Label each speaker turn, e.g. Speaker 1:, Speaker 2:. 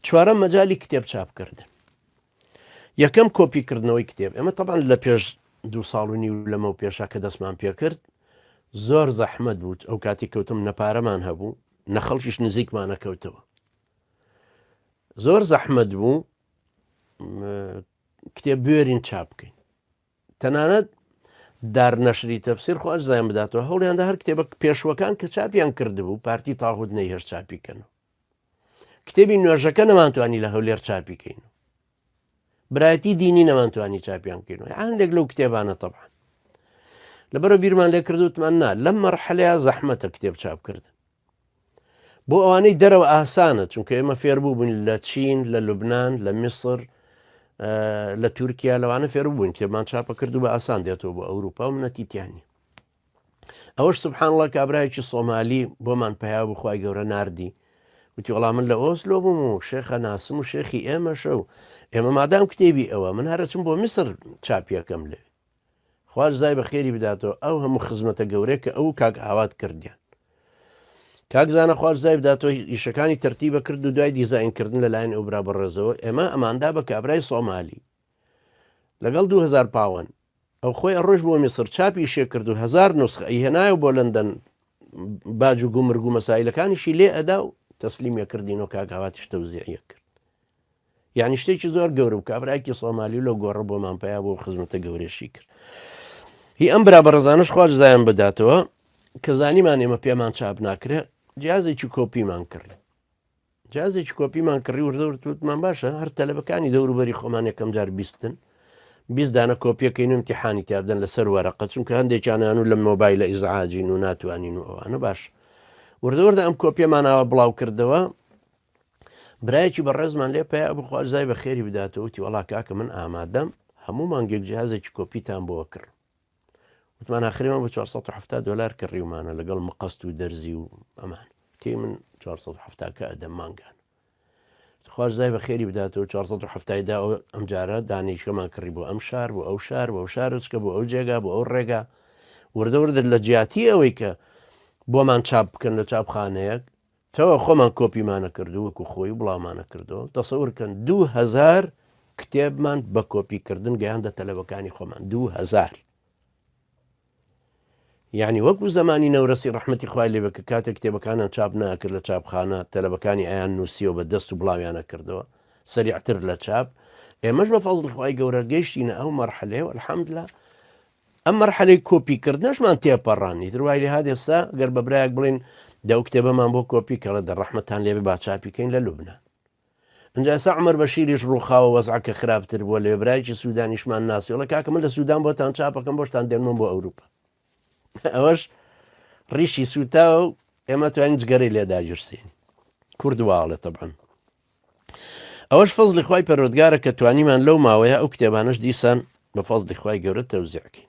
Speaker 1: چوارەم مەجای کتێب چاپکردن. یەکەم کۆپی کردنەوەی کتێب ئێمە تەبعەن لە پێش دو ساڵ و نیو لەمەو پێشا کە دەستمان پێکرد زۆر زەحمەت بوو ئەو کاتی کەوتم نە پارەمان هەبوو نە خەڵکیش نزیکمانە کەوتەوە زۆر زەحمەت بوو کتێب بوێرین چاپ بکەین تەنانەت دار نەشری تەفسیر خوا جزایان بداتەوە هەوڵیاندا هەر کتێبە پێشوەکان کە چاپیان کردبوو پارتی تاغوت نەیهێشت چاپی کەن کتێبی نوێژەکە نەمانتوانی لە هەولێر چاپی کەین برایەتی دینی نەمانتوانی چاپیان بکەین هەندێک لەو کتێبانە تەبان لەبەرە بیرمان لێ کردوتمان نا لەم مەرحەلەیە زەحمەتە کتێب چاپکردن بۆ ئەوانەی دەرەوە ئاسانە چونکە ئێمە فێربوو بووین لە چین لە لوبناان لە میسر لە تورکیا لەوانە فێر بووین کتێبمان چاپە کرد و بە ئاسان دێتەوە بۆ ئەوروپا و منەتی تیانی ئەوەش سبحان الله کابراایکی سۆمالی بۆمان پیا بوو خوای گەورە ناردی وتی وەڵام من لە ئۆسلۆ بووم و شێخە ناسم و شێخی ئێمەشە و ئێمە مادام کتێبی ئەوە من هەرچم بۆ میسر چاپیەکەم لێ خوا جزای بە خێری بداتەوە ئەو هەموو خزمەتە گەورەیە کە ئەو کاک ئاوات کردیان کاک زانە خوا جزای بداتەوە ئیشەکانی تەرتیبە کرد و دوای دیزاینکردن لەلایەن ئەو برا بەڕێزەوە ئێمە ئەماندا بە کابرای سۆمالی لەگەڵ 2000 پاوەن ئەو خۆی ئەڕۆژ بۆ میسر چاپی شێ کرد و هزار نسخە ئەیهێنایە بۆ لەندەن باج و گومرگ و مەسایلەکانیشی لێ ئەدا و تەسلیمیە کردین و کاک ئاواتیش تەوزیعیە کرد یعنی شتێکی زۆر گەورە و کابراایکی سۆمالی لەو گۆڕە بۆمان پیا بۆ خزمەتە گەورەشی کرد هی ئەم برا بەڕێزانش خوا جزایان بداتەوە کە زانیمان ئێمە پێمان چاپ ناکرێ جیازێکی کۆپیمان کڕی جازێکی کۆپیمان کڕی وردە وردوتمان باشە هەر تەلەبەکانی دەوروبەری خۆمان یەکەم جار بیستن 20 دانە کۆپیەکەین و امتحانی تیابدەن لەسەر وەرەقە چونکە هەندێکیانیان و لە مۆبایلە ئیزعاجین و ناتوانین و ئەوانە باش وردە وردە ئەم کۆپیەمانەوە بڵاو کردەوە برایەکی بەڕێزمان لێ پیا بوو خوا جزای بە خێری بداتەوە وتی وەڵا کاکە من ئامادەم هەموو مانگێک جیهازێکی کۆپیتان بۆ کڕم وتمان ئاخریمان بە 470 دلار کڕیومانە لەگەڵ مقەست و دەرزی و ئەمان تی من 470 کە ئەدەم مانگان خوا جزای بە خێری بداتەوە 470 دا ئەم جارە دانیشەمان کڕی بۆ ئەم شار بۆ ئەو شار بۆ ئەو شارۆچکە بۆ ئەو جێگا بۆ ئەو ڕێگا وردە وردە لە جیاتی ئەوەی کە بۆمان چاپ بکەن لە چاپخانەیەک تەوە خۆمان کۆپیمانە کردو وەکو خۆی و بڵاومانە کردەوە تەسەور کەن 2000 کتێبمان بە کۆپی کردن گەیاندە تەلەبەکانی خۆمان 2000 یعنی وەکو زمانی نەورەسی ڕەحمەتی خوای لێ بێ کە کاتێک کتێبەکانیان چاپ ناکرد لە چاپخانە تەلەبەکانی ئەیان نووسیەوە بە دەست و بڵاویانە کردەوە سەریعتر لە چاپ ئێمەش بە فەزڵی خوای گەورە گەیشتینە ئەو مەرحەلەیە و الحمدلله ئەم مەرحەلەی کۆپی کردنەشمان تێپەڕان ئیتر وای لێ هات ئێستا گەر بە برایەک بڵێین دە ئەو کتێبەمان بۆ کۆپی کەڵێ دە ڕەحمەتان لێبێ با چاپی کەین لە لوبنان ئینجا ئێستا عومەر بەشیریش ڕووخاوە وەزعەکە خراپتر بووە لەوێ برایەکی سوودانیشمان ناسی وڵە کاکە من لە سوودان بۆتان چاپەکەم بۆشتان دێنمەوە بۆ ئەوروپا ئەوەش ڕیشی سووتاوە و ئێمە توانین جگەرەی لێ داگیرسین کورد واڵێ تەبعەن ئەوەش فەزلی خوای پەروەردگارە کە توانیمان لەو ماوەیە ئەو کتێبانەش دیسان بە فەزلی خوای گەورە تەوزیع کەین.